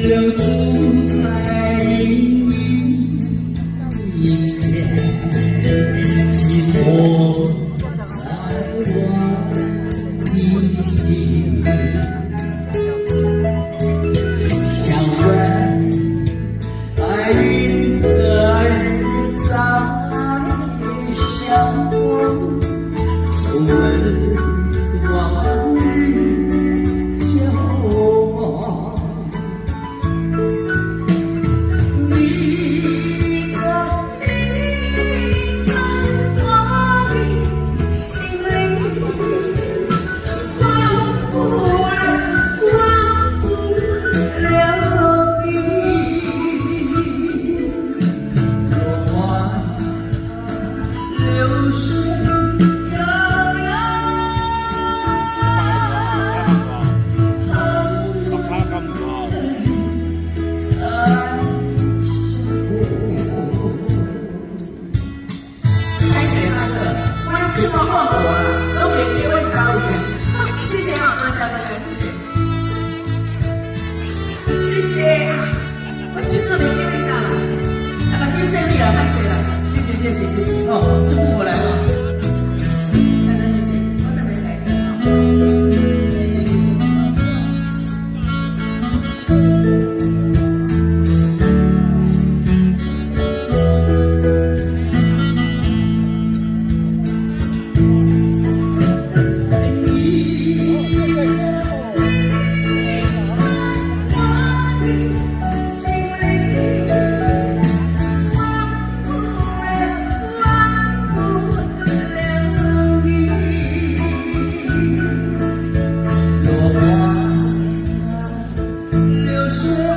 留住開一片，寄託在我的心。想問白雲何日再相逢？曾問往日舊夢。你的名在我的心裡，忘不了，忘不了你。落花流水悠悠，何日再相逢？歹勢大哥，我手我看無啦，攏袂記阮兜去。謝謝哈，多謝多謝，謝謝，謝謝啊！我手都袂記阮兜啦，啊，目睭細你啦，歹勢啦，謝謝謝謝謝謝，吼，這久無來吼，大哥謝謝，我等下來等吼，謝謝謝謝。你的名在我的心裡，忘不了，忘不了你。落花流水。